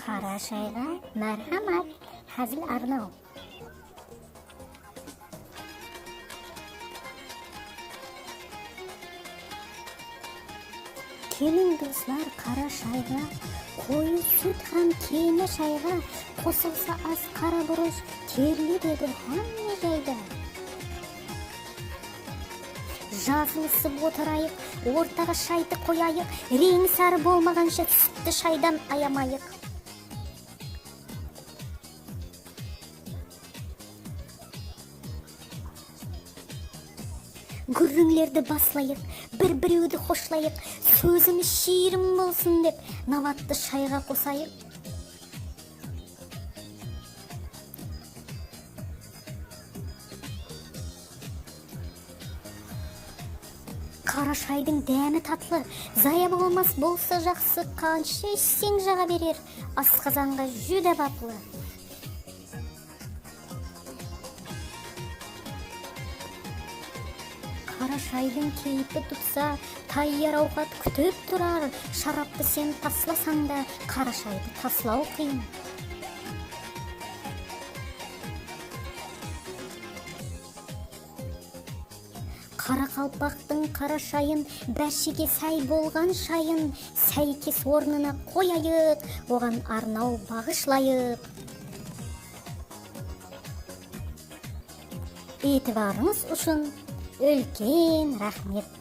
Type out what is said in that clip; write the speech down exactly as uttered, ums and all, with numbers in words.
Qara shayǵa márhamat, házil arnaw. Keliń, doslar, qara shayǵa, qoyı sút hám kene shayǵa qosılsa az qara burısh, terlep edi hámme jayda. Jazılısıp otırayıq, ortaǵa shaydı qoyayıq, reńi sarı bolmaǵansha sútti shaydan ayamayıq. Gúrrińlerdi baslayıq, bir-birewdi xoshlayıq, sózimiz shiyrim bolsın dep, nabattı shayǵa qosayıq. Qara shaydıń dámi tatlı, zaya bolmas bolsa jaqsı, qansha ishseń jaǵa berer, asqazanǵa júdá baplı. Qara shaydıń keypi tutsa, tayyar awqat kútip turar. Sharaptı sen taslasań da, qara shaydı taslaw qıyın. Qaraqalpaqtıń qara shayın, bárshege sáy bolǵan shayın, sáykes ornına qoyayıq, oǵan arnaw baǵıshlayıq. Itibarıńız ushın úlken raxmet.